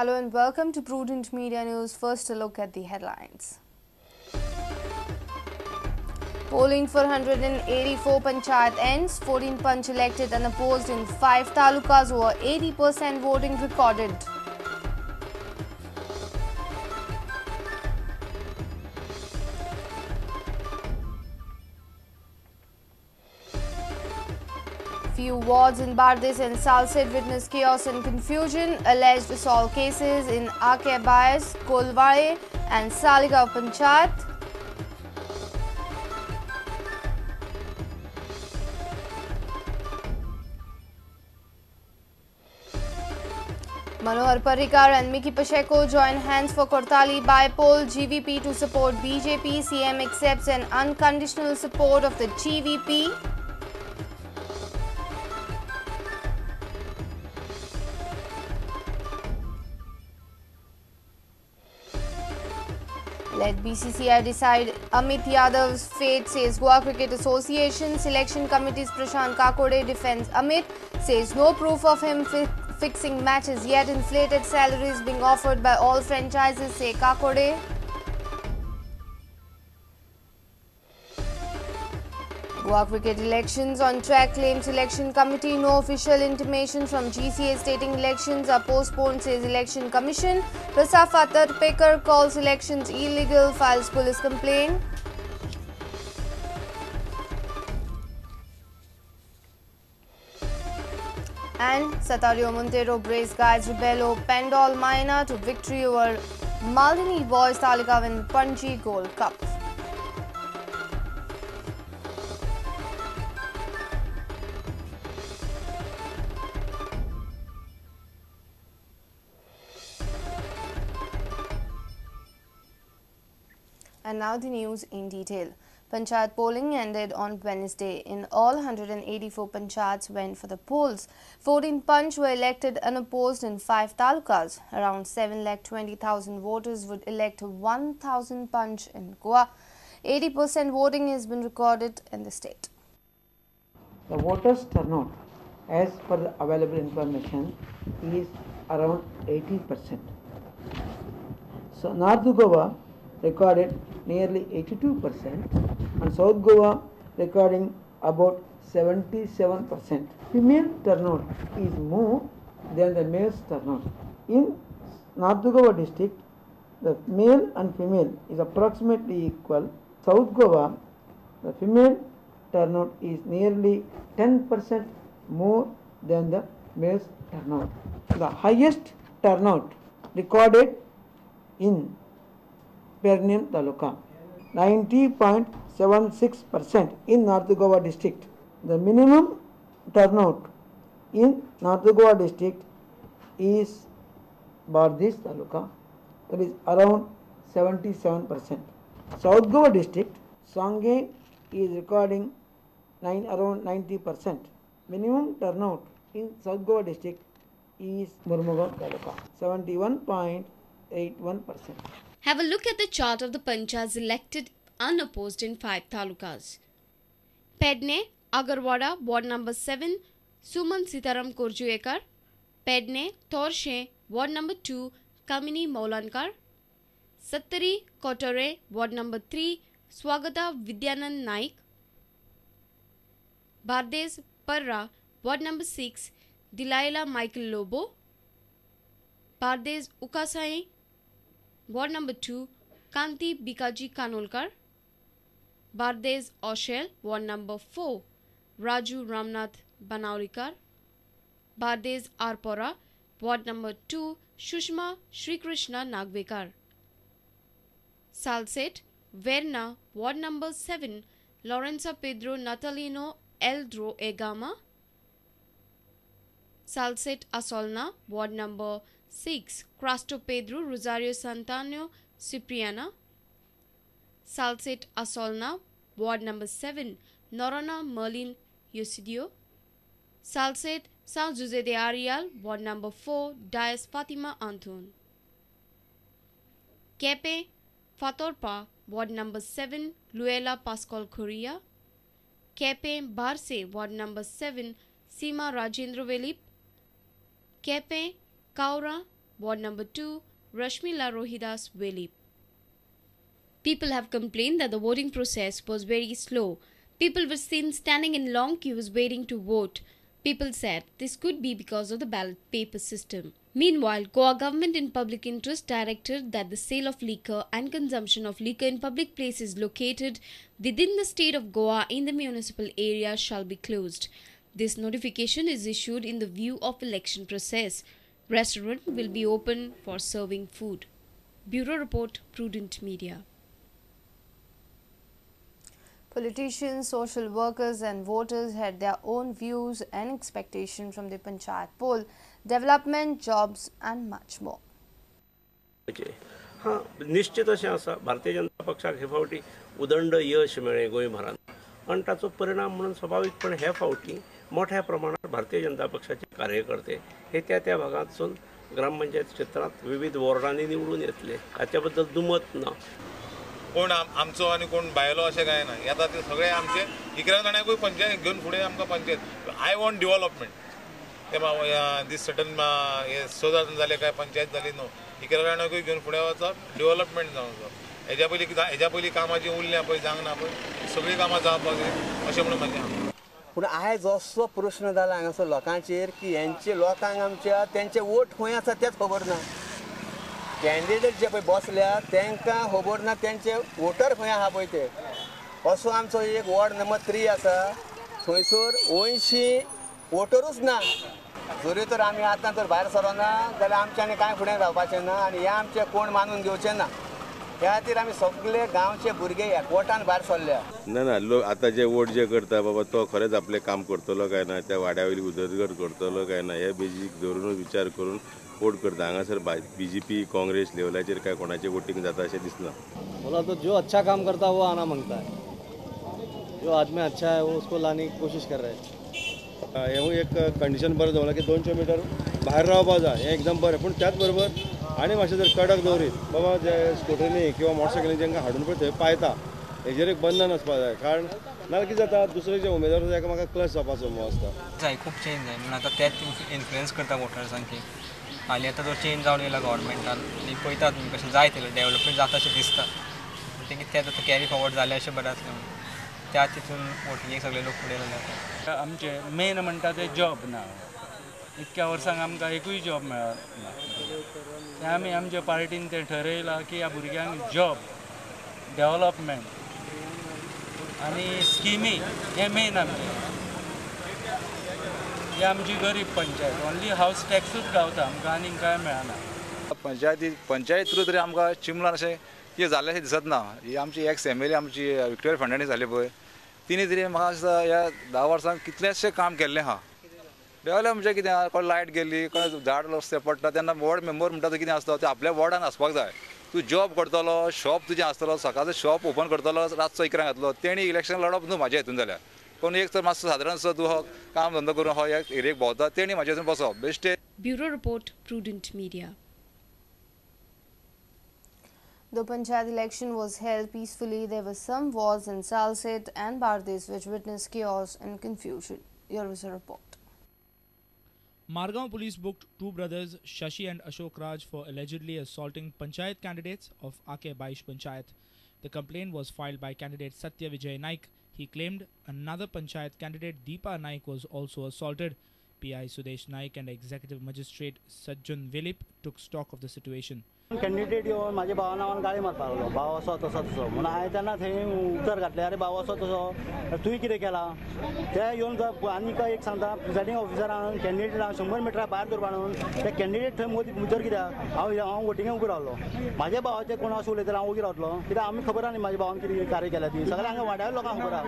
Hello and welcome to Prudent Media News. First, a look at the headlines. Polling for 184 panchayat ends, 14 panch elected and opposed in 5 talukas, over 80% voting recorded. Few wards in Bardez and Salcete witnessed chaos and confusion. Alleged assault cases in Akebais, Kolwai and Saligaon Panchayat. Manohar Parrikar and Mickky Pacheco join hands for Cortalim bypoll. GVP to support BJP. CM accepts an unconditional support of the GVP. Let BCCI decide Amit Yadav's fate, says Goa Cricket Association. Selection Committee's Prashant Kakode defends Amit, says no proof of him fixing matches yet. Inflated salaries being offered by all franchises, say Kakode. Goa Cricket elections on track, claims Election Committee. No official intimation from GCA stating elections are postponed, says Election Commission. Prasad Fatarpekar calls elections illegal, files police complaint. And Satario Montero brace guides Rebelo Pendol Maina to victory over Maldini Boys Taleigao in Panaji Gold Cup. And now the news in detail. Panchayat polling ended on Wednesday. In all, 184 panchayats went for the polls. 14 panch were elected unopposed in 5 talukas. Around 7,20,000 voters would elect 1,000 panch in Goa. 80% voting has been recorded in the state. The voters' turnout, as per the available information, is around 80%. So North Goa recorded nearly 82% and South Goa recording about 77%. Female turnout is more than the male's turnout. In North Goa district, the male and female is approximately equal. South Goa, the female turnout is nearly 10% more than the male's turnout. The highest turnout recorded in Pernem Taluka, 90.76% in North Goa district. The minimum turnout in North Goa district is Bardez Taluka, that is around 77%. South Goa district, Sanguem is recording around 90%. Minimum turnout in South Goa district is Mormugao Taluka, 71.81%. Have a look at the chart of the panchayats elected unopposed in 5 talukas. Pedne, Agarwada, Ward number 7, Suman Sitaram Korjuekar. Pedne, Torshe, Ward number 2, Kamini Maulankar. Sattari, Kotare, Ward number 3, Swagata Vidyanand Naik. Bardez, Parra, Ward number 6, Delilah Michael Lobo. Bardez, Ukasai, Ward number 2, Kanti Bikaji Kanolkar. Bardez Oshel, Ward number 4, Raju Ramnath Banaurikar. Bardez Arpora, Ward number 2, Shushma Shrikrishna Nagvekar. Salcete, Verna, Ward number 7, Lorenza Pedro Natalino Eldro Egama. Salcete Asolna, Ward number 6, Crasto Pedro Rosario Santano Cipriana. Salcete Asolna, Ward number 7, Norona Merlin Yusidio. Salcete San Jose de Arial, Ward number 4, Dias Fatima Anthun. Kepe Fatorpa, Ward number 7, Luella Pascal Correa. Kepe Barse, Ward number 7, Seema Rajendra Velip. Kepe Kaura, Ward number 2, Rashmila Rohidas Velip. People have complained that the voting process was very slow. People were seen standing in long queues waiting to vote. People said this could be because of the ballot paper system. Meanwhile, Goa government in public interest directed that the sale of liquor and consumption of liquor in public places located within the state of Goa in the municipal area shall be closed. This notification is issued in the view of election process. Restaurant will be open for serving food. Bureau Report, Prudent Media. Politicians, social workers and voters had their own views and expectations from the Panchayat poll, development, jobs and much more. हां, निश्चित अशें आसा, भारतीय जनता पक्षाक हे फावटी उदंड यश मेळ्ळें गोंयभरांत आनी ताचो परिणाम म्हणून स्वाभाविकपणे हे फावटी मोठ्या प्रमाणात भारतीय जनता पक्षाचे कार्यकर्ते हे त्या त्या भागांतसून ग्रामपंचायत क्षेत्रांत विविध वॉर्डांनी निवडून येतले, हाच्या बद्दल दुमत ना. कोण आमचो आनी कोण भायलो अशें कांय ना, येता ते सगळे आमचे 11 जाणांकूय पंचायत घेवन फुडें आमकां पंचायत. I want development. ते दीस सर्टन हे 6 जाण जाले काय पंचायत जाली न्हू, 11 जाणांकूय घेवन फुडें वचप, डेव्हलपमेंट जावंक जाय. हेज्या पयलीं कामां जीं उरल्यां पळय जावंक ना पळय सगळीं कामां जावपाक जाय अशें म्हणून म्हाजें. पूण आयज असो प्रश्न जाला हांगासर लोकांचेर की हेंचे लोकांक आमच्या तेंचे वोट खंय आसा तेंच खबर ना. कॅन्डिडेट जे पळय बसल्या तांकां खबर ना तेंचे वोटर खंय आहा पळय ते. असो आमचो एक वॉर्ड नंबर 3 आसा, थंयसर 80 वोटरूच ना. जरी तर आमी आतां जर भायर सरना जाल्यार आमच्यांनी कांय फुडें जावपाचें ना आनी हें आमचें कोण मानून घेवचें ना. ह्या खातीर आमी सगळे गांवचे भुरगे एकवटान भायर सरल्या. ना ना, लोक आतां जे वोट जे करता बाबा तो खरेंच आपलें काम करतलो काय ना, त्या वाड्या वयली उदरगत करतलो काय ना, हे बेजीक धरूनच विचार करून वोट करता. हांगासर बीजेपी काँग्रेस लेवलाचेर काय कोणाचें वोटींग जाता अशें दिसना. बोला तो जो अच्छा काम करता वो आना मांगता है, जो आदमी अच्छा है वो उसको लाने की कोशिश कर रहे हैं. हें एक कंडिशन बरें दवरलां की 200 मिटर भायर रावपा जाय, हें एकदम बरें. पूण त्याच बरोबर आनी मातशें जर कडक दवरीत बाबा जे स्कुटरीनी किंवा मोटरसायकलीन जेंकां हाडून पळय थंय पायता हेजेर एक बंधन आसपा जाय. कारण नाजाल्यार कितें जाता, दुसरे जे उमेदवार आसा एकामेकाक क्लॅश जावपाचो संभव आसता. जाय खूब चेंज जाय म्हणून आतां तेच इन्फ्लुयन्स करता वोटर्सांक की हालीं आतां जो चेंज जावन येयला गव्हर्मेंटान आनी पळयता तुमी कशें जाय तितलें डेव्हलपमेंट जाता अशें दिसता. म्हणटकीर तें आतां कॅरी फॉवर्ड जालें अशें बरें आसलें म्हणून त्या तितून वोटिंगेक सगळे लोक फुडें जाले आतां. आमचें मेन म्हणटा तें जॉब ना, इतक्या वर्सांक आमकां एकूय जॉब मेळना. तें आमी आमच्या पार्टीन तें ठरयलां की ह्या भुरग्यांक जॉब, डेव्हलपमेंट आनी स्किमी हें मेन आमचें. ही आमची गरीब पंचायत, ओन्ली हावस टॅक्सूच गावता आमकां, आनीक कांय मेळना. पंचायत थ्रू तरी आमकां चिमलान अशें कितें जाल्लें अशें दिसत ना. ही आमची एक्स एम एल ए आमची विक्टोरिया फर्नांडीस जाली पळय, तिणें तरी म्हाका दिसता ह्या 10 वर्सांक कितलेंशें काम केल्लें आहा. डेव्हलप म्हणजे कितें, कोण लायट गेली, कोण झाड रस्ते पडटा तेन्ना वॉर्ड मेंबर म्हणटा तो कितें आसता ते आपल्या वॉर्डान आसपाक जाय. तूं जॉब करतलो, शॉप तुजें आसतलो, सकाळचो शॉप ओपन करतलो, रातचो 11 घातलो, तेणी इलेक्शन लढप न्हू म्हाज्या हितून. जाल्यार कोण एक तर मातसो सादारण तूं हो काम धंदो करून हो ह्या एरियेक भोंवता तेणी म्हाज्या हितून बसप बेश्टें. Bureau report, Prudent Media. The Panchayat election was held peacefully. There were some wards in Salcete and Bardez which witnessed chaos and confusion. Here is a report. Margao police booked two brothers, Shashi and Ashok Raj, for allegedly assaulting Panchayat candidates of Ake Baish Panchayat. The complaint was filed by candidate Satya Vijay Naik. He claimed another Panchayat candidate, Deepa Naik, was also assaulted. PI Sudesh Naik and Executive Magistrate Sajjan Velip took stock of the situation. Candidate येवन म्हाज्या भावा नांवान गाळी मारपाक लागलो, भाव असो तसो तसो म्हणून हांवें तेन्ना थंय उतर घातलें, अरे भाव असो तसो तुवें कितें केलां ते येवन आनीक एक सांगता, प्रिसायडींग ऑफिसरान कॅन्डिडेटाक 100 मिटरा भायर दवरपा म्हणून ते कॅन्डिडेट थंय मदीं भितर कित्याक हांव वोटिंगेक उबो रावलो. म्हाज्या भावाचें कोण अशें उलयता हांव ओगी रावतलो कित्याक आमी खबर आहा न्ही म्हाज्या भावान कितें कार्य केल्या ती सगळ्या हांगा वाड्या लोकांक खबर आहा.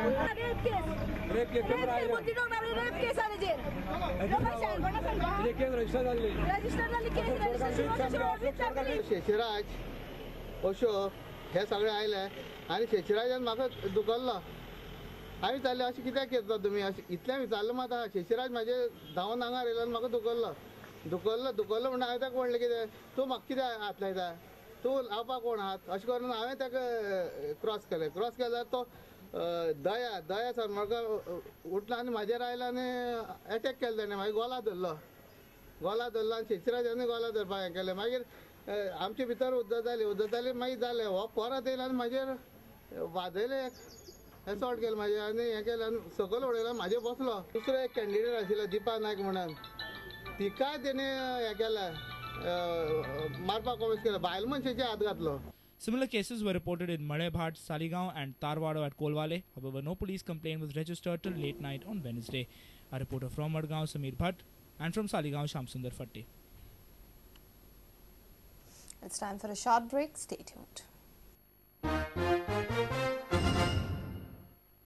शेषराज अशोक हे सगळे आयले आनी शेषराजान म्हाका दुखल्लो. हांवें विचारलें अशें कित्याक करता तुमी अशें इतलें विचारलें मात आहा. शेषराज म्हाजे धांवन आंगार येयलो आनी म्हाका दुखल्लो दुखल्लो दुखल्लो म्हणून हांवें ताका म्हणलें कितें तूं म्हाका कित्याक हात लायता, तूं लावपाक कोण हात, अशें करून हांवें ताका क्रॉस केलें. क्रॉस केलें जाल्यार तो दया दया सर म्हाका उठलो आनी म्हाजेर आयलो आनी एटॅक केलो ताणें, मागीर गोला धरलो. गोला धरलो आनी शशिराजानूय गोला धरपाक हें केलें. मागीर आमचे भितर उद्दत जाली, उद्दत जाली मागीर जालें हो परत येयलो आनी म्हाजेर वाजयलें, एसॉल्ट केलें म्हाजेर आनी हें केलें आनी सकयल उडयलो, म्हाजेर बसलो. दुसरो एक कॅन्डिडेट आशिल्लो दीपा नायक म्हणून, तिकाय तेणें हें केलें, मारपाक कोशिश केलें, बायल मनशेचे हात घातलो. Similar cases were reported in Malebhat, Saligao and Tarwado at Kolwale. However, no police complaint was registered till late night on Wednesday. A reporter from Madgaon, Samir Bhatt, and from Saligao, Shamsundar Fatti. It's time for a short break. Stay tuned.